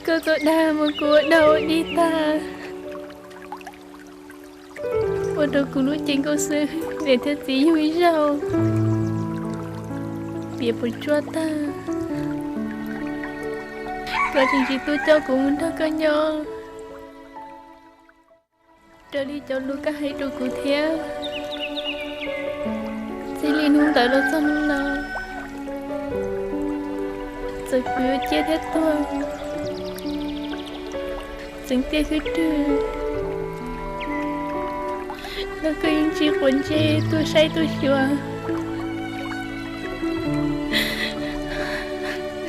Koj txoj dag mus kuv ua dog ua dig tag, ua rau kuv lub cev nkauj xwb niam thiab txiv yug ib zaug, piam puas tsuaj tag. Koj tseem tsis tuaj coj kuv mus nrog koj nyob raws li cov lus koj hais rau kuv thiab. Txij li hnub ntawd los txog hnub no, txawm kuv yuav ciaj thiab tuag, txeev tiaj khwb rwg, los koj yeej tsis quav ntsej tuaj saib tuaj xyuas,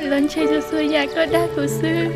los ntshe txhua txhua yam koj dag kuv xwb.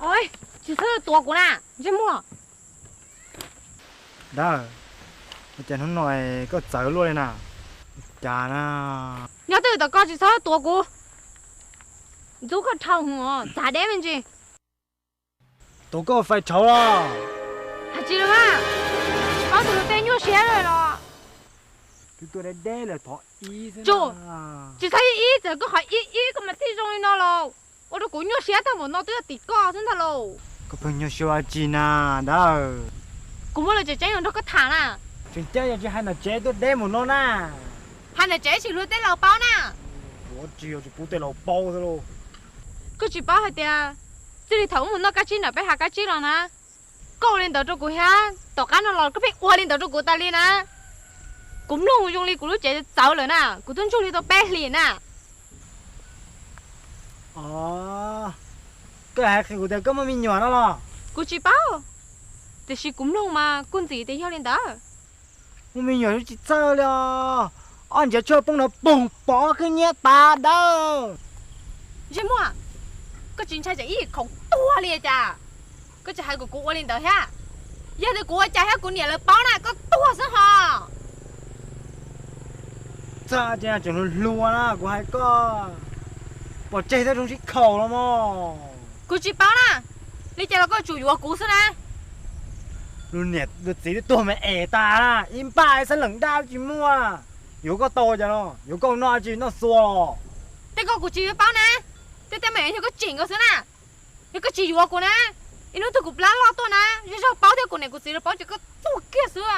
Oi, tsis txhob tuav kuv na, ntsej muag. Dawb, ua cas hnub no koj txawv luaj li na? Cas na? Nyob twj ywm tom koj tsis txhob tuav kuv. Ntxub koj dhau hwv, txav deb me ntsis. Tuav koj fais tshauv los? Hais tsis los mas, tsis paub tus hlub tej nyuaj siab lawm los? Tus tuaj deb deb lawm thov ib xwb. Tsis txhob ib ib, txawm koj qhov ib ib koj mas txij zoo li no los, ua rau kuv nyuaj siab tag npaum no twb yog tim koj xwb ntag lauj. Koj pheej nyuaj siab ua tsi na, Dawb? Kuv muaj lus tseem ceeb yuav nrog koj tham na. Tseem ceeb yog tsis hais nam tsev tuaj deb mus no na. Hais nam tsev tsis hlub tej laus paub na. Ua tsi yog tsis pub tej laus paub xwb lauj. Koj tsis paub hais tias txij li thaum wb mus noj kab tsib nram peb hav kab tsib los na, koj ua li ntawd rau kuv thiab, tom qab no los koj pheej ua li ntawd rau kuv tas li na. Kuv mloog zoo li kuv lub cev txawv lawm na, kuv twb ntsuj li tau peb hlis na. Os, koj hais qhia kuv tias koj muaj me nyuam no los? Kuv tsis paub, tiam sis kuv mloog mas kuj ntxim tias yog li ntawd. Muaj me nyuam tsis txawj li os. Ob ntsiav tshuaj poob no poog pov khwb nyiab tas Dawb. Ntsej muag, koj tsis ntshai tsam ib yam khoom tuag li cas? Koj tsis hais kom kuv ua li ntawd thiab. Yog tias kuv ua cas thiab kuv niam lawv paub na koj tuag xwb ho. Txaj ces tseem hluas hluas na, kuv hais koj pom tseg thiab zoo sib khaum los mog. Kuv tsis paub na, li cas los koj tsum yuav kuv xwb na. Luag niam luag txiv twb tuag me es tas, ib npaj xab leem daj tsis muaj. Yuav koj tau cas no, yuav koj noj tsis noj xua los? Tej ko kuv tsis yuav paub na, tej teeb meem yog koj tsim nkaus xwb na. Yog koj tsis yuav kuv na, ib hnub twg kuv plab loj tuaj na, zej zog paub thiab kuv niam kuv txiv lawv paub ces koj tuag kiag xwb.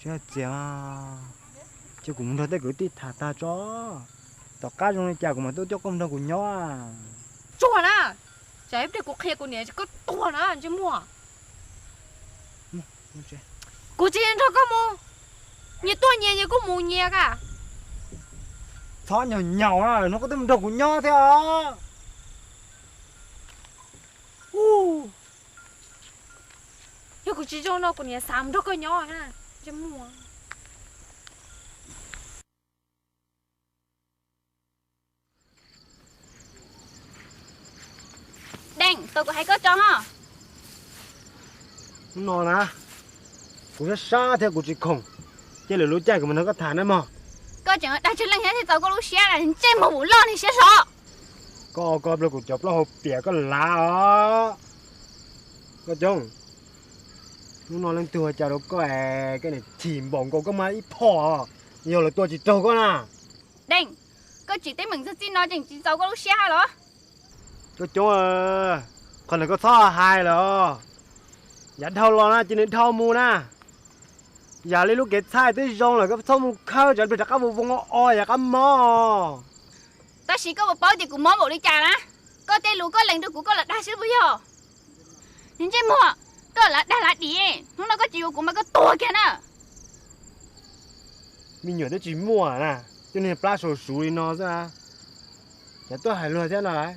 Sib txias, cia kuv mus nrog tej kwv tij tham tag tso, tom qab zoo li cas kuv mam tuaj coj koj mus nrog kuv nyob. Tsuag na, tsam ib pliag kuv qhia kuv niam koj tuag na ntsej muag. Kuv tsis nrog koj mus, nyias tuaj nyias, nyias kuj mus nyias ka. Txhob nyaum nyaum na, no koj twb mus nrog kuv nyob thiab os. Yog kuv tsis zoo no kuv niam xav mus nrog koj nyob na, ntsej muag. Deej, tau kuv hais koj tso ho. Hnub no na, kuv sab sab thiab kuv tsis khoom, cia lwm lub caij kuv mam nrog koj tham na mog. Koj tseem dag tsw leej thiab thiaj txaus koj lub siab, ntsej muag vum loj niag siab sov. Koj koj pliag kuv cov plaub hau piam koj lav os. Koj coob, hnub no leej twg ua cas rau koj es koj niam chim npaum nkaus koj mas ib phom, yog lawv tua tsis raug koj na. Deej, koj tsim teeb meem txog txij no tseem tsis txaus koj lub siab hab los? Nkauj Coob, qhov ntawd koj txhob hais lawm. Yav dhau los na ces nws dhau mus na. Yam li lub kev txhaij twb zoo lawm koj txhob mus khawb tsam pliag rov qab voo voo o o yam qab mob. Tab sis koj puas paub tias kuv mob npaum li cas na? Koj tej lus koj lees rau kuv koj lam dag xwb puas yog? Niag ntsej muag, koj lam dag lam dim, hnub no koj tsis yuav kuv mas koj tuag kiag na. Me nyuam twb tsis muaj na, coj niag plab sau suv li no xwb na. Cas tuaj hais luag thiab no lawm?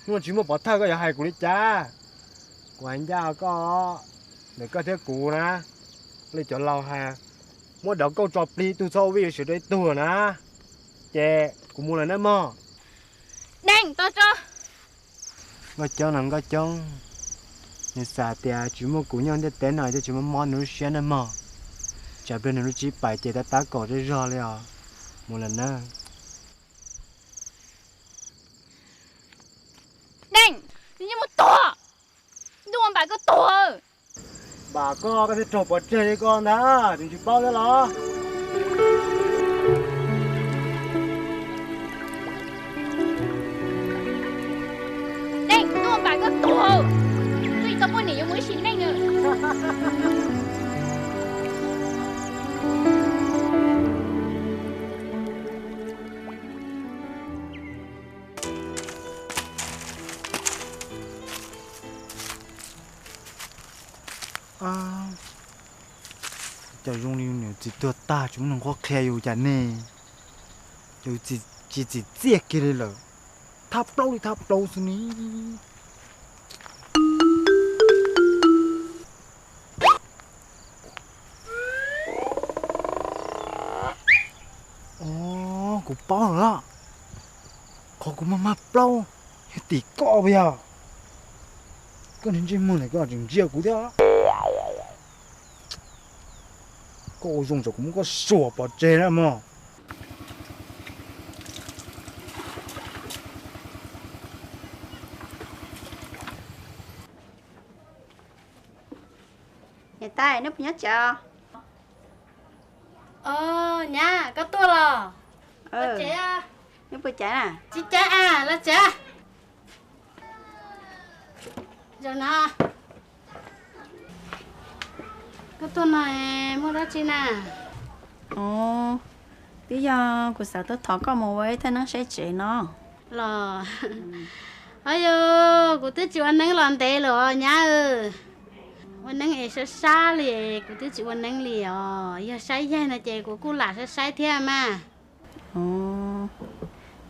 Hnub no tsis muaj pov thawj koj yuav hais kuv li cas? Kuv hais ncaj koj, ntawm koj thiab kuv na, li cov laus hais, muab dov kauj tso plig ib tug txhob ua vij ua sw rau ib tug na. Ces kuv mus lawm nawb mog. Deej, tos tso. Nkauj Coob no Nkauj Coob, nws xav tias tsis muaj kuv nyob ntiaj teb no thiaj tsis muaj mob nws lub siab na mog. Tsam pliag nws lub tsib pais ces tab tab kaum zoj zog li os. Mus lawm nawb. Deej, nws yeej mus tuag. Ntuj ua npam koj tuag. Npam koj, koj thiaj raug pov tseg li koj ntag, tseem tsis paub thiab los? Deej, ntuj ua npam koj tuag. Twb tsis tau poj niam yuav mus ib sim neej na. Cas zoo li niam txiv tuag tag tsis muaj neeg qhuab qhia yus cas ne? Cas yus tsis txim txiaj kiag li lawm, thab plaub li thab plaub xwb ne. Os, kuv paub lawm, qhov kuv mag mag plaub yog tim koj puas yog? Koj niag ntsej muag ntawm koj tseem ntsia kuv thiab. Koj ua zoo tsam kuv muab koj suam pov tseg na mog. Niam tais, neb puas nyob tsev? Os, nyab, koj tuaj los? Los tsev. Neb puas caiv na? Tsis caiv a, los tsev. Zaum no koj tuaj no muaj dab tsi na? Os, twb yog kuv xav tuaj thov koj mus ua ib thaj neeb saib tsev no. Los, o yog, kuv twb tsis ua neeb los ntev lawm os nyab. Ua neeb es sab sab li, kuv twb tsis ua neeb li os. Yog saib yaig no ces kuv kuj lam saib saib thiab mas.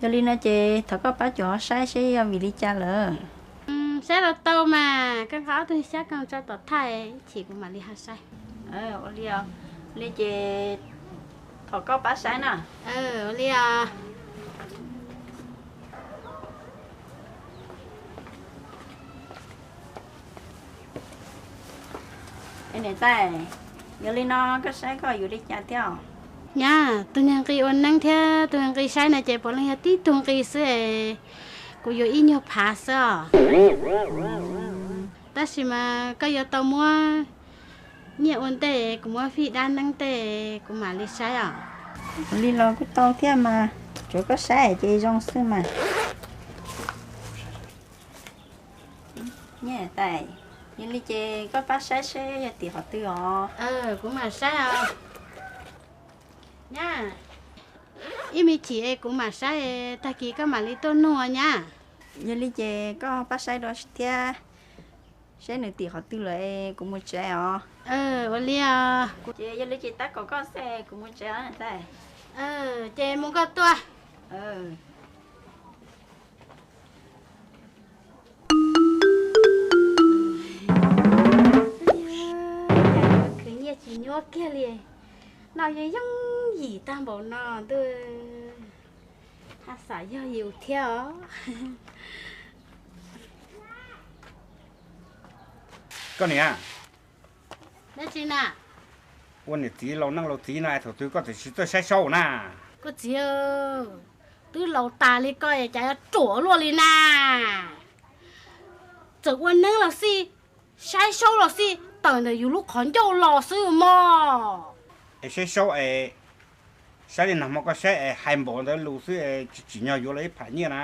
Yog li no ces thov koj pab cuam saib seb yog vim li cas lawm. Saib los tau mas, koj nqa ob tug xyab ko tso tom thaj ib chim kuv mam li ho saib. Ua li, li ces thov koj pab saib na. Ua li os. Niam tais, yog li no koj saib koj yuav li cas thiab? Nyab, tus niag nqi ua neeb thiab tus niag nqi saib no ces puav leej yog tib tug nqi xwb es kuv yuav ib nyuag phav xwb os. Tab sis mas koj yuav tau muab nyiaj ua ntej, kuv muab fij dab neeb tej kuv mam li saib os. Ua li los kuj tau thiab mas, tsuav koj saib ces zoo xwb mas. Niam tais, yog li ces koj pab saib seb yog tim qhov twg os. Kuv mam saib os. Nyab, ib me chim es kuv mam saib, tag kis koj mam li tuaj nug nyab. Yog li ces koj pab saib dua thiab, saib nws tim qhov twg lawm es kuv mus tsev os. Ua li os. Ces yog li ces tab kaum koj xwb es kuv mus tsev os niam tais. Ces mus koj tuaj. Khwv nyiaj tsis nyuaj kiag li, noj yeej yooj yim tag npaum no ntuj, haj xam yog yus thiab os. Koj niam, dab tsi na? Ua niam txiv laus neej laus txiv no thaum twg koj txawm tsis txawj saib saub na? Koj txiv, twb laus tas li koj es cas yuav ruam luaj li na. Txawm ua neeb los xij, saib saub los xij, tawm ntawm yus lub qhov ncauj los xwb mog. Es saib saub es, saib li nag hmo koj saib es hais npaum ntawd lus xwb es tsis tsim nyog yuav los ib phav nyiaj na.